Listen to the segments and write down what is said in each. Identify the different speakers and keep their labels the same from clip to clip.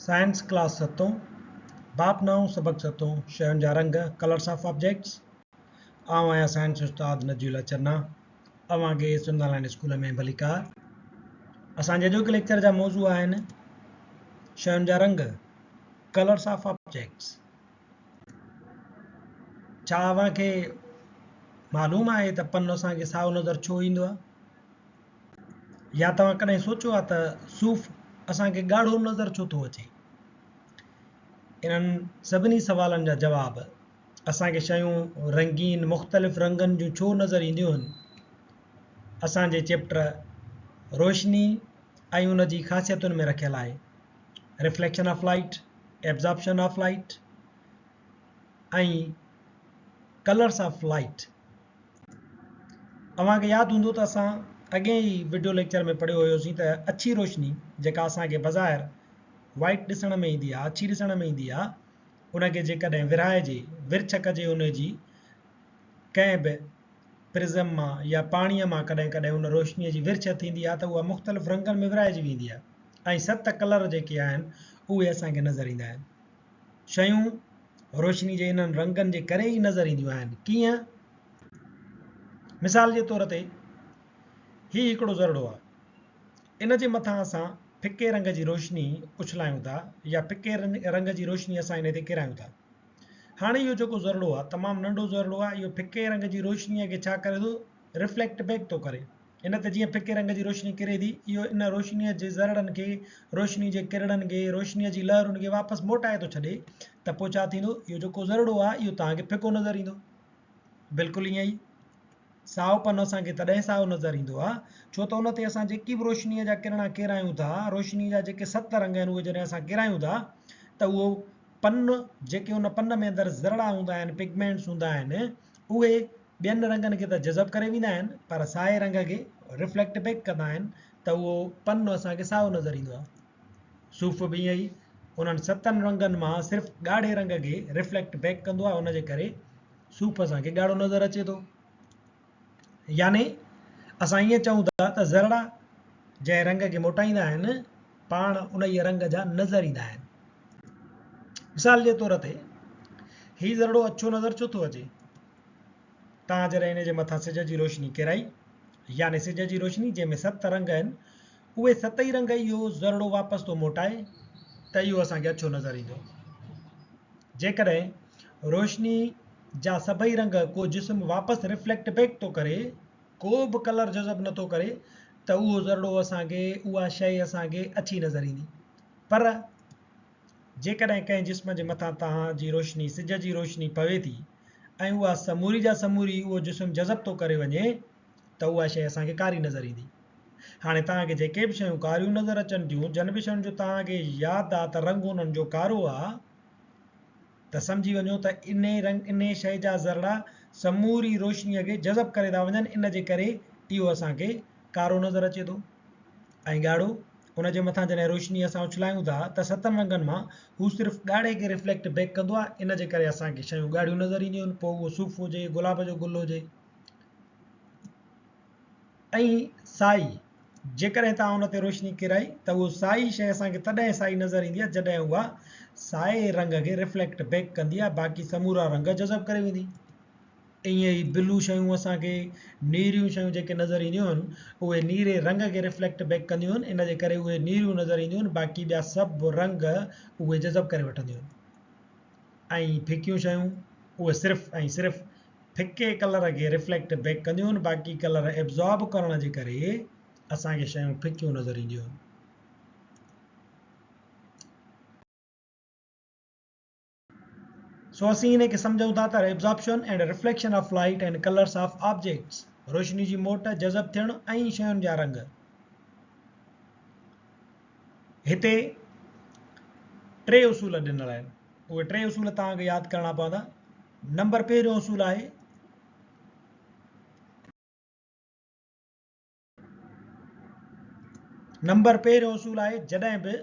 Speaker 1: Science class ستون، باب نائون سبق ستون، شين جا رنگ، Colours of Objects، آئون آهيان سائنس استاد نجي الله چنا، اوهان کي سنڌ آن لائين اسڪول ۾ ڀليڪار. اسان جي اڄوڪي ليڪچر جا موضوع آهن شين جا رنگ، Colours of Objects. ڇا اوهان کي معلوم آهي ته پن اسان کي سائو نظر ڇو ايندو آهي؟ يا توهان ڪڏهن سوچيو آهي ته صوف اسان کي ڳاڙهو نظر ڇو ٿو اچي؟ انهن سڀني سوالن جا جواب اسان کي شيون رنگين مختلف رنگن جون ڇو نظر اينديون آهن؟ اسان جي چيپٽر روشني ۽ ان جي خاصيتن ۾ رکيل آهي. Reflection of light, absorption of light ۽ colours of light. اوهان کي ياد هوندو ته اسان اڳئين ئي وڊيو ليڪچر ۾ پڙهيو هيوسين ته اڇي روشني جيڪا اسان کي بظاهر وائيٽ ڏسڻ ۾ ايندي آهي، اڇي ڏسڻ ۾ ايندي آهي، ان کي جيڪڏهن ورهائجي، ورڇ ڪجي ان جي ڪنهن به پرزم مان يا پاڻيء مان ڪڏهن ڪڏهن ان روشنيء جي ورڇ ٿيندي آهي ته اها مختلف رنگن ۾ ورهائجي ويندي آهي ۽ ست ڪلر جيڪي آهن اهي اسان کي نظر ايندا آهن. شيون روشني جي انهن رنگن جي ڪري ئي نظر اينديون آهن. ڪيئن؟ مثال جي طور تي هي هڪڙو ذرڙو آهي. ان جي مٿان اسان ڦڪي رنگ جي روشني اڇلايون ٿا يا ڦڪي رنگ جي روشني اسان ان تي ڪيرايون ٿا. هاڻي اهو جيڪو ذرڙو آهي تمام ننڍو ذرڙو آهي اهو ڦڪي رنگ جي روشنيء کي ڇا ڪري ٿو؟ رفليڪٽ بيڪ ٿو ڪري. ان تي جيئن ڦڪي رنگ جي روشني ڪري ٿي، اهو ان روشنيء جي ذرڙن کي، روشني جي ڪرڻن کي، روشنيء جي لهرن کي واپس موٽائي ٿو ڇڏي ته پوء ڇا ٿيندو؟ اهو جيڪو ذرڙو آهي، اهو توهان کي ڦڪو نظر ايندو. بلڪل ائين ئي سائو پن اسان کي تڏهن سائو نظر ايندو آهي، ڇو ته ان تي اسان جيڪي به روشنيء جا ڪرڻا ڪيرايون ٿا، روشنيء جا جيڪي ست رنگ آهن، اهي جڏهن اسان ڪيرايون ٿا ته اهو پن، جيڪي ان پن ۾ اندر ذرڙا هوندا آهن، Pigments هوندا آهن، اهي ٻين رنگن کي ته جذب ڪري ويندا آهن پر سائي رنگ کي رفليڪٽ بيڪ ڪندا آهن ته اهو پن اسان کي سائو نظر ايندو آهي. صوف به ائين ئي انهن ستن رنگن مان صرف ڳاڙهي رنگ کي رفليڪٽ بيڪ ڪندو آهي ان جي ڪري صوف اسان کي ڳاڙهو نظر اچي ٿو. يعني اسان ائين چئون ٿا ته ذرڙا جنهن رنگ کي موٽائيندا آهن پاڻ انهيء رنگ جا نظر ايندا آهن. مثال جي طور تي هي ذرڙو اڇو نظر ڇو ٿو اچي؟ توهان جڏهن ان جي مٿان سج جي روشني ڪيرائي، يعني سج جي روشني جنهن ۾ ست رنگ آهن، اهي ست ئي رنگ اهو ذرڙو واپس ٿو موٽائي ته اهو اسان کي اڇو نظر ايندو. جيڪڏهن روشني جا سڀئي رنگ ڪو جسم واپس رفليڪٽ بيڪ ٿو ڪري، ڪو به ڪلر جذب نه ٿو ڪري ته اهو ذرڙو اسان کي، اها شيء اسان کي اڇي نظر ايندي. پر جيڪڏهن ڪنهن جسم جي مٿان توهان جي روشني، سج جي روشني، پوي ٿي ۽ اها سموري جا سموري اهو جسم جذب ٿو ڪري وڃي ته اها شيء اسان کي ڪاري نظر ايندي. هاڻي توهان کي جيڪي به شيون ڪاريون نظر اچن ٿيون، جن به شين جو توهان کي ياد آ ته رنگ انهن جو ڪارو آ ته سمجهي وڃو ته انهي رنگ، انهي شيء جا ذرڙا سموري روشنيء کي جذب ڪري ٿا وڃن ان جي ڪري اهو اسان کي ڪارو نظر اچي ٿو ۽ ڳاڙهو. ان جي مٿان جڏهن روشني اسان اڇلايون ٿا ته ستن رنگن مان هو صرف ڳاڙهي کي رفليڪٽ بيڪ ڪندو آهي ان جي ڪري اسان کي شيون ڳاڙهيون نظر اينديون آهن پوء اهو صوف هجي گلاب جو گل هجي ۽ سائي جيڪڏهن توهان ان تي روشني ڪيرائي ته اهو سائي شيء اسان کي تڏهن سائي نظر ايندي آهي جڏهن اها سائي رنگ کي رفليڪٽ بيڪ ڪندي آهي باقي سمورا رنگ جذب ڪري ويندي. ائين ئي بلو شيون اسان کي نيريون شيون جيڪي نظر اينديون آهن اهي نيري رنگ کي رفليڪٽ بيڪ ڪنديون آهن ان جي ڪري اهي نيريون نظر اينديون آهن باقي ٻيا سڀ رنگ اهي جذب ڪري وٺنديون آهن ۽ ڦڪيون شيون اهي صرف ۽ صرف ڦڪي ڪلر کي رفليڪٽ بيڪ ڪنديون آهن باقي ڪلر ابزارب ڪرڻ جي ڪري اسان کي شيون ڦڪيون نظر اينديون آهن. سو اسين انهي کي سمجهون ٿا ته Absorption and Reflection of Light and Colours of Objects، روشني جي موٽ، جذب ٿيڻ ۽ شين جا رنگ. هتي ٽي اصول ڏنل آهن. اهي ٽي اصول توهان کي ياد ڪرڻا پوندا. نمبر پهريون اصول آهي. نمبر پهريون اصول آهي جڏهن به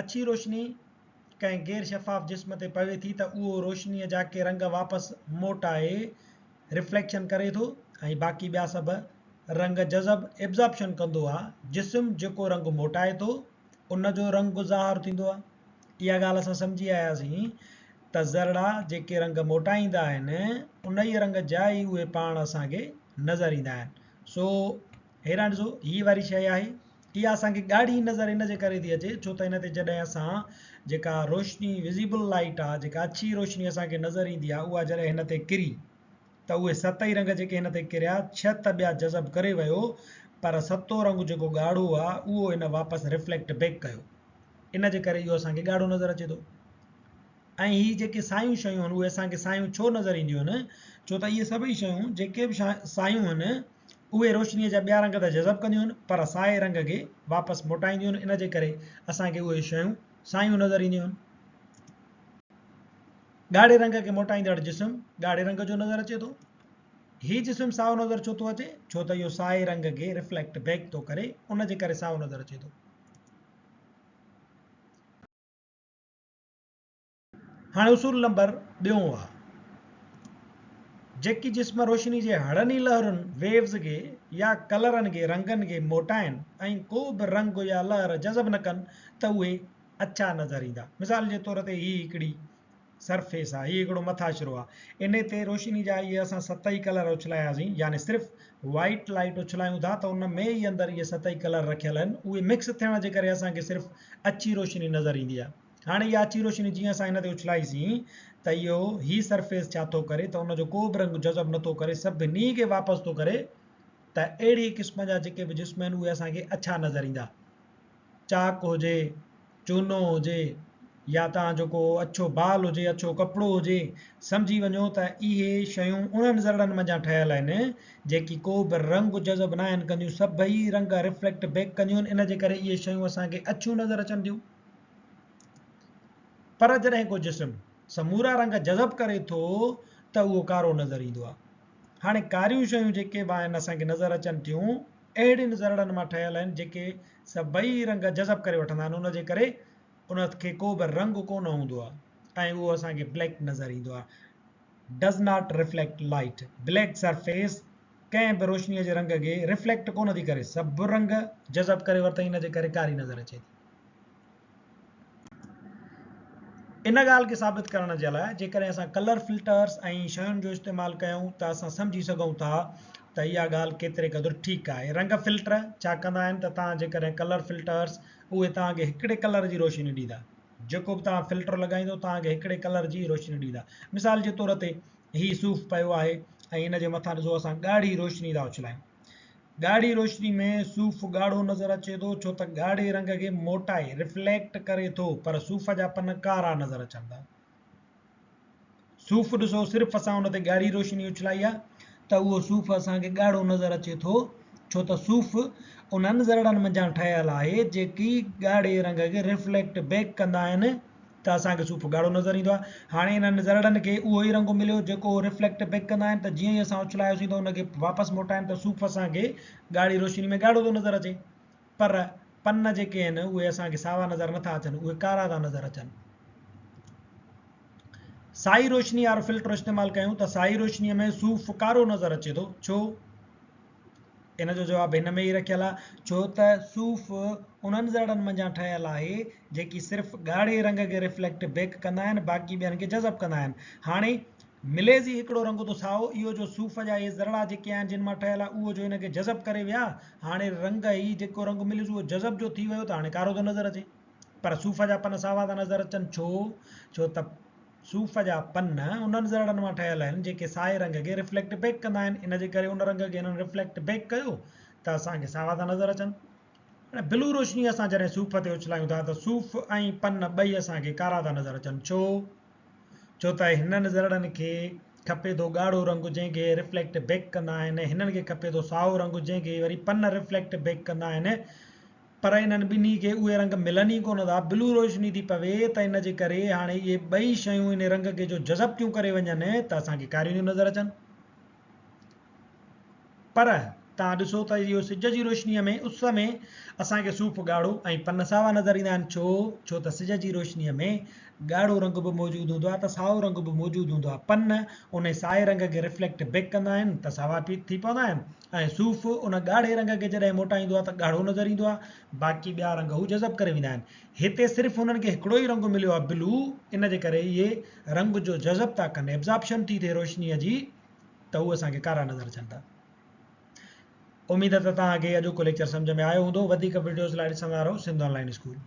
Speaker 1: اڇي روشني ڪنهن غير شفاف جسم تي پوي ٿي ته اهو روشنيء جا ڪي رنگ واپس موٽائي Reflection ڪري ٿو ۽ باقي ٻيا سڀ رنگ جذب Absorption ڪندو آهي. جسم جيڪو رنگ موٽائي ٿو ان جو رنگ ظاهر ٿيندو آهي. اها ڳالهه اسان سمجهي آياسين ته ذرڙا جيڪي رنگ موٽائيندا آهن، انهيء رنگ جا ئي اهي پاڻ اسان کي نظر ايندا آهن. سو هيڏانهن ڏسو، هيء واري شيء آهي. اها اسان کي ڳاڙهي نظر ان جي ڪري ٿي اچي، ڇو ته ان تي جڏهن اسان جيڪا روشني Visible Light آهي، جيڪا اڇي روشني اسان کي نظر ايندي آهي، اها جڏهن هن تي ڪري ته اهي ست ئي رنگ جيڪي هن تي ڪريا، ڇهه ته ٻيا جذب ڪري ويو، پر ستون رنگ جيڪو ڳاڙهو آ، اهو هن واپس ريفليڪٽ بيڪ ڪيو. ان جي ڪري اهو اسان کي ڳاڙهو نظر اچي ٿو. ۽ هي جيڪي سايون شيون آهن، اهي اسان کي سايون ڇو نظر اينديون آهن؟ ڇو ته اهي سڀئي شيون جيڪي به سايون آهن، اهي روشنيء جا ٻيا رنگ ته جذب ڪنديون آهن، پر سائي رنگ کي واپس موٽائينديون آهن، ان جي ڪري اسان کي اهي شيون سايون نظر اينديون آهن. ڳاڙهي رنگ کي موٽائيندڙ جسم ڳاڙهي رنگ جو نظر اچي ٿو. هي جسم سائو نظر ڇو ٿو اچي؟ ڇو ته اهو سائي رنگ کي ريفليڪٽ بيڪ ٿو ڪري، ان جي ڪري سائو نظر اچي ٿو. هاڻي اصول نمبر ٻيون آ. جيڪي جسم روشني جي هڙني لهرن، Waves، کي يا ڪلرن کي، رنگن کي، موٽائن ۽ ڪو به رنگ يا لهر جذب نه ڪن ته اهي اڇا نظر ايندا. مثال جي طور تي هي هڪڙي سرفيس آ، هي هڪڙو مٿاڇرو آ، انهي تي روشني جا اهي اسان ست ئي ڪلر اڇلاياسين يعني صرف وائيٽ لائيٽ اڇلايون ٿا ته ان ۾ ئي اندر اهي ست ئي ڪلر رکيل آهن، اهي مڪس ٿيڻ جي ڪري اسان کي صرف اڇي روشني نظر ايندي آ. هاڻي اها اڇي روشني جيئن اسان هن تي اڇلائيسين ته اهو هي سرفيس ڇا ٿو ڪري ته ان جو ڪو به رنگ جذب نٿو ڪري، سڀني کي واپس ٿو ڪري ته اهڙي قسم جا جيڪي به جسم آهن اهي اسان کي اڇا نظر ايندا. چاڪ هجي، چونو هجي يا توهان جو ڪو اڇو بال هجي، اڇو ڪپڙو هجي، سمجهي وڃو ته اهي شيون انهن ذرڙن منجهان ٺهيل آهن، جيڪي ڪو به رنگ جذب ناهن ڪنديون، سڀئي رنگ رفليڪٽ بيڪ ڪنديون آهن، ان جي ڪري اهي شيون اسان کي اڇيون نظر اچن ٿيون. پر جڏهن ڪو جسم سمورا رنگ جذب ڪري ٿو ته اهو ڪارو نظر ايندو آهي. هاڻي ڪاريون شيون جيڪي به آهن اسان کي نظر اچن ٿيون، اهڙين ذرڙن مان ٺهيل آهن جيڪي سڀئي رنگ جذب ڪري وٺندا آهن ان جي ڪري ان کي ڪو به رنگ ڪونه هوندو آهي ۽ اهو اسان کي بليڪ نظر ايندو آهي Does not reflect light black surface ڪنهن به روشنيء جي رنگ کي ريفليڪٽ ڪونه ٿي ڪري سڀ رنگ جذب ڪري ورتائين ان جي ڪري ڪاري نظر اچي ٿي. ان ڳالهه کي ثابت ڪرڻ جي لاء جيڪڏهن اسان ڪلر فلٽرز ۽ شين جو استعمال ڪيون ته اسان سمجهي سگهون ٿا ته اها ڳالهه ڪيتري قدر ٺيڪ آهي. رنگ فلٽر ڇا ڪندا آهن ته توهان جيڪڏهن ڪلر فلٽرز اهي توهان کي هڪڙي ڪلر جي روشني ڏيندا. جيڪو به توهان فلٽر لڳائيندو توهان کي هڪڙي ڪلر جي روشني ڏيندا. مثال جي طور تي هي صوف پيو آهي ۽ ان جي مٿان ڏسو اسان ڳاڙهي روشني ٿا اڇلايون. ڳاڙهي روشني ۾ صوف ڳاڙهو نظر اچي ٿو ڇو ته ڳاڙهي رنگ کي موٽائي، Reflect، ڪري ٿو پر صوف جا پن ڪارا نظر اچن ٿا. صوف ڏسو صرف اسان ان تي ڳاڙهي روشني اڇلائي آهي ته اهو صوف اسان کي ڳاڙهو نظر اچي ٿو ڇو ته صوف انهن ذرڙن منجهان ٺهيل آهي جيڪي ڳاڙهي رنگ کي ريفليڪٽ بيڪ ڪندا آهن ته اسان کي صوف ڳاڙهو نظر ايندو آهي. هاڻي انهن ذرڙن کي اهو ئي رنگ مليو جيڪو هو ريفليڪٽ بيڪ ڪندا آهن ته جيئن ئي اسان اڇلايوسين ته ان کي واپس موٽائين ته صوف اسان کي ڳاڙهي روشني ۾ ڳاڙهو ٿو نظر اچي پر پن جيڪي آهن اهي اسان کي ساوا نظر نٿا اچن اهي ڪارا ٿا نظر اچن. سائي روشني وارو فلٽر استعمال ڪيون ته سائي روشني ۾ صوف ڪارو نظر اچي ٿو ڇو؟ ان جو جواب هن ۾ ئي رکيل آهي، ڇو ته صوف انهن ذرڙن منجهان ٺهيل آهي، جيڪي صرف ڳاڙهي رنگ کي ريفليڪٽ بيڪ ڪندا آهن، باقي ٻين کي جذب ڪندا آهن. هاڻي مليزي هڪڙو رنگ ٿو سائو، اهو جو صوف جا اهي ذرڙا جيڪي آهن جن مان ٺهيل آهي، اهو جو ان کي جذب ڪري ويا، هاڻي رنگ هي جيڪو رنگ مليس اهو جذب جو ٿي ويو ته هاڻي ڪارو ٿو نظر اچي. پر صوف جا پن ساوا ٿا نظر اچن، ڇو؟ ڇو ته صوف جا پن انهن ذرڙن مان ٺهيل آهن جيڪي سائي رنگ کي ريفليڪٽ بيڪ ڪندا آهن ان جي ڪري ان رنگ کي هنن ريفليڪٽ بيڪ ڪيو ته اسان کي ساوا ٿا نظر اچن. هاڻي بلو روشني اسان جڏهن صوف تي اڇلايون ٿا ته صوف ۽ پن ٻئي اسان کي ڪارا ٿا نظر اچن ڇو؟ ڇو ته هنن ذرڙن کي کپي ٿو ڳاڙهو رنگ جنهن کي ريفليڪٽ بيڪ ڪندا آهن هنن کي کپي ٿو سائو رنگ جنهن کي وري پن ريفليڪٽ بيڪ ڪندا آهن پر انهن ٻنهي کي اهي رنگ ملن ئي ڪونه ٿا. بلو روشني ٿي پوي ته ان جي ڪري هاڻي اهي ٻئي شيون انهي رنگ کي جو جذب ٿيون ڪري وڃن ته اسان کي ڪاريون ٿيون نظر اچن. پر توهان ڏسو ته اهو سج جي روشنيء ۾ اس ۾ اسان کي صوف ڳاڙهو ۽ پن ساوا نظر ايندا آهن. ڇو؟ ڇو ته سج جي روشنيء ۾ ڳاڙهو رنگ به موجود هوندو آهي ته سائو رنگ به موجود هوندو آهي. پن انهي سائي رنگ کي رفليڪٽ بيڪ ڪندا آهن ته ساوا ٿي پوندا آهن ۽ صوف ان ڳاڙهي رنگ کي جڏهن موٽائيندو آهي ته ڳاڙهو نظر ايندو آهي. باقي ٻيا رنگ هو جذب ڪري ويندا آهن. هتي صرف انهن کي هڪڙو ئي رنگ مليو آهي بلو، ان جي ڪري اهي رنگ جو جذب ٿا ڪن، Absorption ٿي ٿئي روشنيء جي ته هو اسان کي ڪارا نظر اچن ٿا. اميد ته توهان کي اڄوڪو ليڪچر سمجهه ۾ آيو هوندو. وڌيڪ وڊيوز لاء ڏسندا رهو سنڌ آن لائين اسڪول.